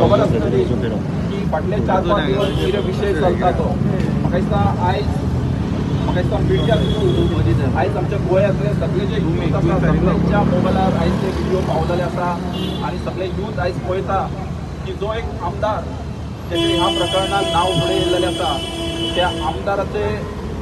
खबर आसतली की फाटले 4-5 दिवस कितें विशय चलता तो म्हाका दिसता आयज म्हाका दिसता मिडिया थ्रू आयज आमच्या गोंयांतले सगळे जे यूथ आसा सगळ्यांच्या मोबायलार आयज ते व्हिडिओ पावलेले आसा आनी सगळे यूथ आयज पळयता की जो एक आमदार जेणे ह्या प्रकरणात नांव फुडें येयल्लेलें आसा त्या आमदाराचे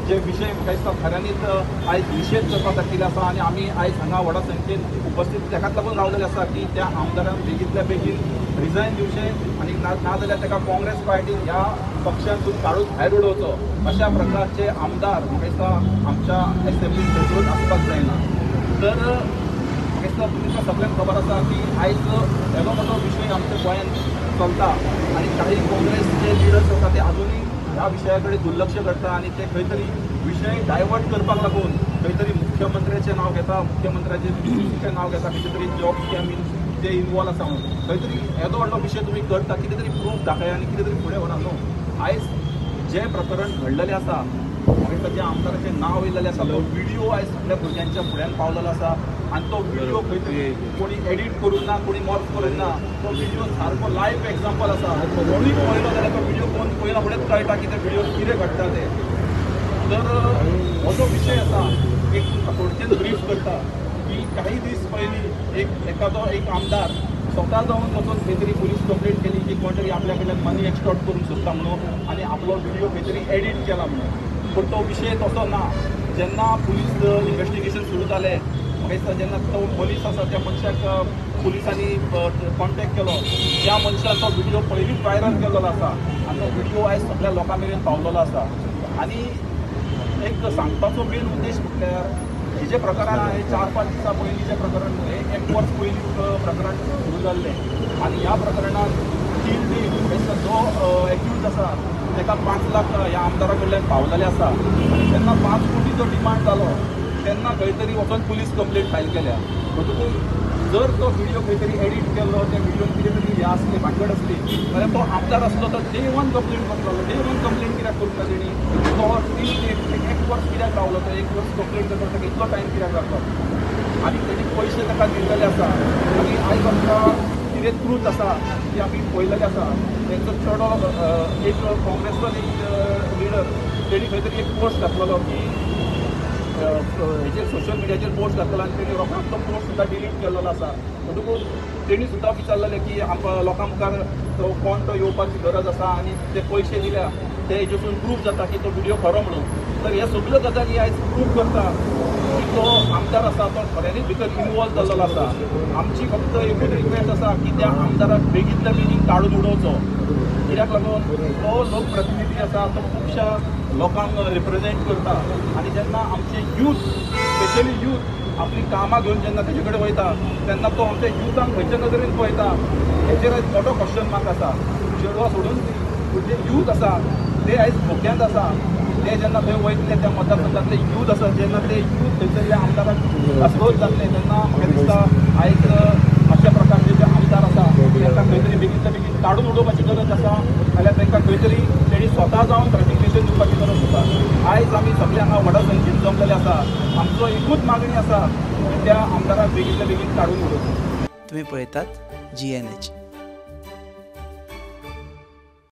जे विशय म्हाका दिसता खऱ्यांनीच आयज निशेध करपा सारकिल्ले आसा आनी आमी आयज हांगा व्हडा संख्येन उपस्थित तेकाच लागून रावलेले आसा की त्या आमदारान बेगींतल्या बेगीन रिजायन दिवचें आनी नाजाल्यार ताका काँग्रेस पार्टीन ह्या पक्षांतून काडून भायर उडोवचो. अशा प्रकारचे आमदार म्हाका दिसता आमच्या एसेंब्लीन थंयसरूच आसपाक जायना. तर म्हाका दिसता तुमकां सगळ्यांक खबर आसा की आयज येदो मोठो विशय आमच्या गोंयांत चलता आनी काही काँग्रेसचे लिडर्स आसा ते आजुनूय ह्या विशया कडेन दुर्लक्ष करता आनी ते खंय तरी विशय डायवर्ट करपाक लागून खंय तरी मुख्यमंत्र्याचें नांव घेता, मुख्यमंत्र्याचे बीसीसीचें नांव घेता, खंयचे तरी जॉब स्कॅमीन ते इनवॉल्व आसा म्हणून खंय तरी येदो व्हडलो विशय तुमी करता, कितें तरी प्रूफ दाखय आनी कितें तरी फुडें व्हरा. न्हू, आयज जें प्रकरण घडलेलें आसा म्हाका दिसता ज्या आमदाराचें नांव येयलेलें आसा तो व्हिडिओ आयज सगळ्या भुरग्यांच्या फुड्यान पावलेलो आसा आनी तो व्हिडिओ खंय तरी कोणी एडिट करूंक ना, कोणी मॉर्फ करूंक ना, तो व्हिडिओ सारको लायव्ह एग्जाम्पल आसा. कोणूय पळयलो जाल्यार तो व्हिडिओ कोण पळयला फुडेंच कळटा की त्या व्हिडिओ कितें घडटा तें. तर हो जो विशय आसा एक तुमकां थोडक्यान ब्रीफ करता की काही दीस पयलीं एक एकादो एक आमदार स्वता जावन वचून खंय तरी पुलीस कंप्लेंट केली की कोण तरी आपल्या कडल्यान मनी एक्स्टॉर्ट करूंक सोदता म्हणून आनी आपलो व्हिडिओ खंय तरी एडिट केला म्हणून. पूण तो विशय तसो ना. जेन्ना पुलीस इन्वेस्टिगेशन सुरू जालें म्हाका दिसता जेन्ना तो मनीस आसा त्या मनशाक पुलिसांनी कॉन्टेक्ट केलो, त्या मनशान तो व्हिडिओ पयलींच व्हायरल केल्लो आसा आनी तो व्हिडिओ आयज सगळ्या लोकां मेरेन पावलेलो आसा. आनी एक सांगपाचो मेन उद्देश म्हटल्यार हे जें प्रकरण आहा हें 4-5 दिसां पयलीं जें प्रकरण न्हू, हें एक वर्स पयलीं प्रकरण सुरू जाल्लें आनी ह्या प्रकरणांत 3 दीस जो एक्यूज आसा ताका 5 लाख ह्या आमदारा कडल्यान पावलेले आसा आनी जेन्ना 5 कोटीचो डिमांड जालो तेन्ना खंय तरी वचून पुलीस कंप्लेंट फायल केल्या. म्हणटकूच जर तो व्हिडिओ खंय तरी एडिट केल्लो, त्या व्हिडिओन कितें तरी हें आसलें, भानगड आसली जाल्यार तो आमदार आसलो तो डे 1 कंप्लेंट करतलो. डे 1 कंप्लेंट कित्याक करूंक ना तेणी? तो 3 एक वर्स कित्याक रावलो? तो 1 वर्स कंप्लेंट करता ताका इतलो टायम कित्याक लागलो? आनी तेणी पयशे ताका दिल्लेले आसा आनी आयज आमकां कितें ट्रूथ आसा ती आमी पळयलेली आसा. तेंचो चेडो एक काँग्रेसचो एक लिडर तेणी खंय तरी एक पोस्ट घातलेलो की हेजेर सोशल मिडियाचेर पोस्ट घातलेलो आनी तेणी रोखडोच तो पोस्ट सुद्दां डिलीट केल्लो आसा. म्हणटकूच तेणी सुद्दां विचारलेलें की आमकां लोकां मुखार तो कोण तो येवपाची गरज आसा आनी ते पयशे दिल्या ते हेजेसून प्रूफ जाता की तो व्हिडिओ खरो म्हणून. तर हे सगळ्यो गजाली आयज प्रूफ करता की तो आमदार आसा तो खऱ्यांनीच भितर इनवॉल्व जाल्लो आसा. आमची फक्त एकूच रिक्वेस्ट आसा की त्या आमदाराक बेगींतल्या बेगीन काडून उडोवचो. कित्याक लागून तो लोकप्रतिनिधी आसा, तो खुबश्या लोकांक रिप्रेजेंट करता आनी जेन्ना आमचे यूथ स्पेशली यूथ आपली कामां घेवन जेन्ना तेजे कडेन वयता तेन्ना तो आमच्या युथांक खंयच्या नदरेन पळयता हेचेर आयज मोठो क्वेश्चन मार्क आसा. चेडवां सोडून दी, पूण जे यूथ आसा ते आयज धोक्यांत आसा. ते जेन्ना थंय वयतले त्या मतदारसंघातले यूथ आसा जेन्ना ते यूथ थंयसरल्या आमदाराक अस्वस्थ जातले तेन्ना म्हाका दिसता आयज अशा प्रकारचे जे आमदार आसा तांकां खंय तरी बेगींतल्या बेगीन काडून उडोवपाची गरज आसा, जाल्यार तांकां खंय तरी तेणी स्वता जावन रेजिग्नेशन दिवपाची गरज आसा. आयज आमी सगळे हांगा व्हडा संख्येन जमलेले आसा. आमचो एकूच मागणी आसा की त्या आमदाराक बेगींतल्या बेगीन काडून उडोवचो. तुमी पळयतात GNH.